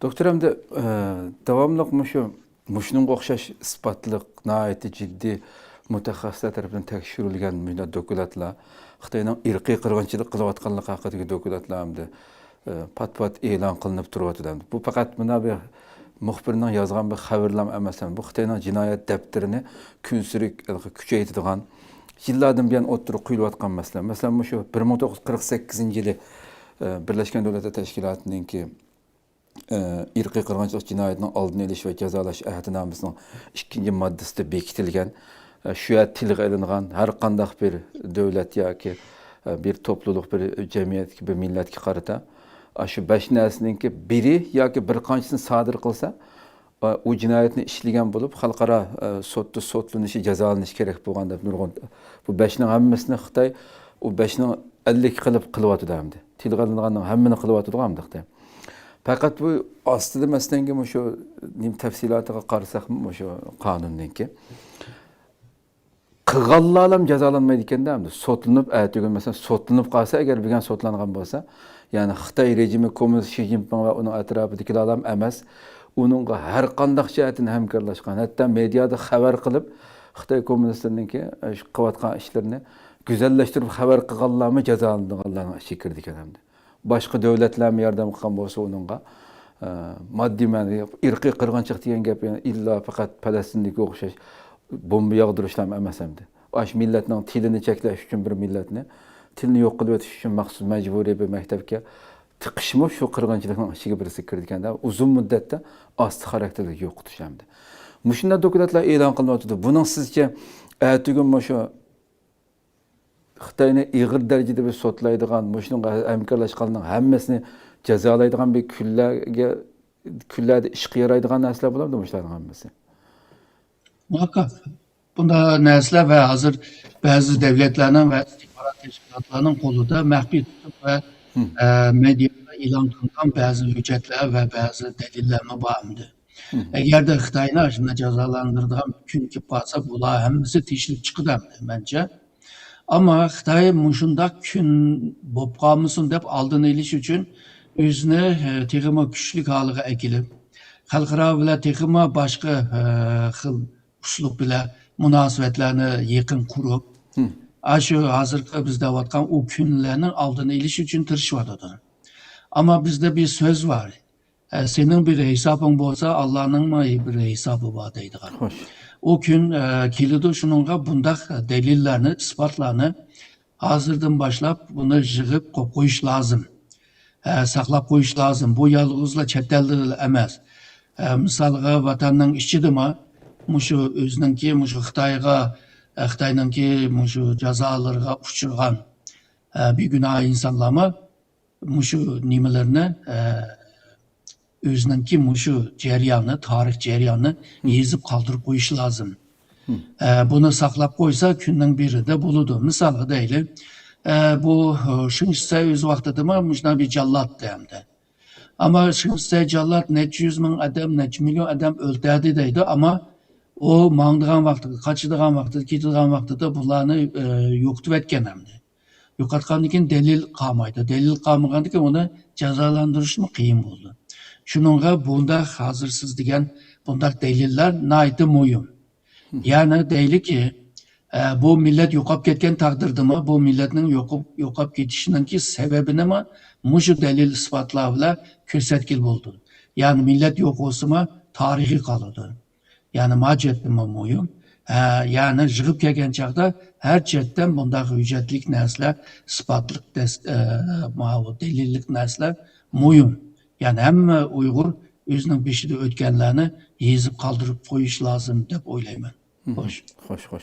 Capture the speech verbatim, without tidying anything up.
دوكتور، ئەمدى، ئە، داۋاملىق مۇشۇ، مۇشۇنىڭغا ئوخشاش ئىسپاتلىق، ناھايىتى جىددىي مۇتەخەسسىسلەر تەرىپىدىن تەكشۈرۈلگەن مۇنداق دوكلاتلار، خىتاينىڭ ئىرقىي قىرغىنچىلىق قىلىۋاتقانلىقى ھەققىدىكى دوكلاتلار ئەمدى، ئە، پات-پات ئېلان قىلىنىپ تۇرۇۋاتىدۇ. بۇ پەقەت مۇنداق بىر مۇخبىرنىڭ يازغان بىر خەۋىرىلا ئەمەس، بۇ خىتاينىڭ جىنايەت دەپتىرىنى كۈنسېرى كۈچەيتىدىغان، يىللاردىن بۇيان ئوتتۇرىغا قويۇلۇۋاتقان مەسىلە. مەسىلەن، مۇشۇ بىر مىڭ توققۇز يۈز قىرىق سەككىزىنچى يىلى، ئە، بىرلەشكەن دۆلەتلەر تەشكىلاتىنىڭكى، ئە، ئىرقىي قىرغىنچىلىق جىنايىتىنىڭ ئالدىنى ئېلىش ۋە جازالاش ئەھدىنامىسىنىڭ ئىككىنچى ماددىسىدا بېكىتىلگەن، ئە، شۇ يەردە تىلغا ئېلىنغان ھەر قانداق بىر دۆلەت ياكى، ئە، بىر توپلۇلۇق، بىر جەمئىيەتكە، بىر مىللەتكە قارىتا، ئە، شۇ بەش نەرسىنىڭكى بىرى ياكى بىر قانچىسىنى سادىر قىلسا، ئۇ جىنايەتنى ئىشلىگەن بولۇپ، خەلقئارا، ئە، سوتتا سوتلىنىشى، جازالىنىشى كېرەك بولغان دەپ نۇرغۇن، بۇ بەشنىڭ ھەممىسىنى خىتاي، ئۇ بەشنىڭ ئەللىكى قىلىپ قىلىۋاتىدۇ ئەمدى. تىلغا ئېلىنغاننىڭ ھەممىنى قىلىۋاتىدىغۇ ئەمدى خىتاي. پەقەت بۇ ئاستىدا مەسىلەنگە مۇشۇ نېمە تەپسىلاتىغا قارىساق، مۇشۇ قانۇننىڭكى. قىلغانلارلا جازالانمايدىكەندە، ئەمدى سوتلىنىپ، ئەتىگۈن مەسىلەن، سوتلىنىپ قالسا، ئەگەر بۈگۈن سوتلانغان بولسا، يەنى خىتاي رېجىمى، كوممۇنىست شى جىنپىڭ ۋە ئۇنىڭ ئەتراپىدىكىلەرلا ئەمەس، ئۇنىڭغا ھەر قانداق جەھەتتىن ھەمكارلاشقان، ھەتتا مېدىيادا خەۋەر قىلىپ، خىتاي كوممۇنىستلىرىنىڭكى، ئە، شۇ قىلىۋاتقان ئىشلىرىنى گۈزەللەشتۈرۈپ خەۋەر قىلغانلارمۇ جازالىنىدىغانلارنىڭ ئىچىگە كىرىدىكەن ئەمدى. باشقا دۆلەتلەرمۇ ياردەم قىلغان بولسا ئۇنىڭغا، ئە، ماددىي مەنىدە ئىرقىي قىرغىنچىلىق دېگەن گەپ، يەنى ئىللا پەقەت پەلەستىندىكى ئوخشاش بومبا ياغدۇرۇشلارمۇ ئەمەس ئەمدى. ئاشۇ مىللەتنىڭ تىلىنى چەكلەش ئۈچۈن بىر مىللەتنى، تىلنى يوق قىلىۋېتىش ئۈچۈن مەخسۇس مەجبۇرىي بىر مەكتەپكە تىقىشمۇ شۇ قىرغىنچىلىقنىڭ ئىچىگە بىرسى كىرىدىكەندە، ئۇزۇن مۇددەتتە ئاستا خاراكتېرلىك يوقىتىش ئەمدى. مۇشۇنداق دوكلاتلار ئېلان قىلىنىۋاتىدۇ. بۇنىڭ سىزچە ئەتىگۈن مۇشۇ خىتاينى ئېغىر دەرىجىدە بىر سوتلايدىغان، مۇشۇنىڭغا ھەمكارلاشقانلارنىڭ ھەممىسىنى جازالايدىغان بىر كۈنلەرگە، كۈنلەردە ئىشقا يارايدىغان نەرسىلەر بولامدۇ مۇشۇلارنىڭ ھەممىسى؟ مۇھەققەق. بۇنداق نەرسىلەر ۋە ھازىر بەزى دۆلەتلەرنىڭ ۋە ئىستىخبارات تەشكىلاتلارنىڭ قولىدا مەخپىي تۇتۇپ ۋە، مم. ئە، مېدىيادا ئېلان قىلىنغان بەزى ھۆججەتلەر ۋە بەزى دەلىللەرمۇ بار ئەمدى. مم. ئەگەردە خىتاينى ئاشۇنداق جازالاندۇرىدىغان بىر كۈن كېلىپ قالسا، بۇلار ھەممىسى تېشىلىپ چىقىدۇ ئەمدى، مەنچە. ئەمما خىتاي مۇشۇنداق كۈن بولۇپ قالمىسۇن دەپ ئالدىنى ئېلىش ئۈچۈن ئۆزىنى، ئە، تېخىمۇ كۈچلۈك ھالىغا ئەكېلىپ، خەلقئارا بىلەن تېخىمۇ باشقا، ئە، خىل ئۇسلۇب بىلەن مۇناسىۋەتلەرنى يېقىن قۇرۇپ، مم. ئاشۇ ھازىرقى بىز دەۋاتقان ئۇ كۈنلەرنىڭ ئالدىنى ئېلىش ئۈچۈن تىرىشىۋاتىدۇ. ئەمما بىزدە بىر سۆز بار. ئە، سېنىڭ بىر ھېسابىڭ بولسا، ئاللانىڭمۇ بىر ھېسابى بار دەيدىغان. خوش. ئۇ كۈن، ئە، كېلىدۇ، شۇنىڭغا بۇنداق دەلىللەرنى، ئىسپاتلارنى ھازىردىن باشلاپ بۇنى يىغىپ قويۇپ قويۇش لازىم. ئە، ساقلاپ قويۇش لازىم. بۇ يالغۇزلا چەت ئەلدىلا ئەمەس. ئە، مىسالغا، ۋەتەننىڭ ئىچىدىمۇ مۇشۇ ئۆزىنىڭكى، مۇشۇ خىتايغا، ئە، خىتاينىڭكى مۇشۇ جازالىرىغا ئۇچرىغان، ئە، بىگۇناھ ئىنسانلارمۇ مۇشۇ نېمىلەرنى، ئە، ئۆزىنىڭكى مۇشۇ جەرياننى، تارىخ جەريانىنى مم. يېزىپ قالدۇرۇپ قويۇشى لازىم. مم. ئە، بۇنى ساقلاپ قويسا، كۈننىڭ بىرىدە بولىدۇ. مىسالغا دەيلى، ئە، بۇ، ئە، شېڭ شىسەي ئۆز ۋاقتىدىمۇ مۇشۇنداق بىر جاللات ئەمدى. ئەمما شېڭ شىسەي جاللات نەچچە يۈز مىڭ ئادەم، نەچچە مىليون ئادەم ئۆلتۈردى دەيدۇ، ئەمما ئۇ ماڭىدىغان ۋاقتىدا، قاچىدىغان ۋاقتىدا، كېتىدىغان ۋاقتىدا بۇلارنى، ئە، يوقىتىۋەتكەن ئەمدى. يوقاتقاندىن كېيىن دەلىل قالمايدۇ. دەلىل قالمىغاندىن كېيىن ئۇنى جازالاندۇرۇشمۇ قىيىن بولىدۇ. شۇنىڭغا بۇنداق ھازىر سىز دېگەن بۇنداق دەلىللەر ناھايىتى مۇھىم. مم. يەنى دەيلىكى، ئە، بۇ مىللەت يوقاپ كەتكەن تەقدىردىمۇ، بۇ مىللەتنىڭ يوقاپ، يوقاپ كېتىشىنىڭكى سەۋەبىنىمۇ مۇشۇ دەلىل ئىسپاتلار بىلەن كۆرسەتكىلى بولىدۇ. يەنى مىللەت يوق بولسىمۇ، تارىخى قالىدۇ. يەنى ما جەھەتتىنمۇ مۇھىم. ھە، يەنى يىغىپ كەلگەن چاغدا ھەر جەھەتتىن بۇنداق ھۆججەتلىك نەرسىلەر، ئىسپاتلىق دەس-، ئە، ماۋۇ دەلىللىك نەرسىلەر مۇھىم. يەنى ھەممە ئۇيغۇر ئۆزىنىڭ بېشىدا ئۆتكەنلەرنى يېزىپ قالدۇرۇپ قويۇش لازىم دەپ ئويلايمەن. مم. خوش. خوش، خوش.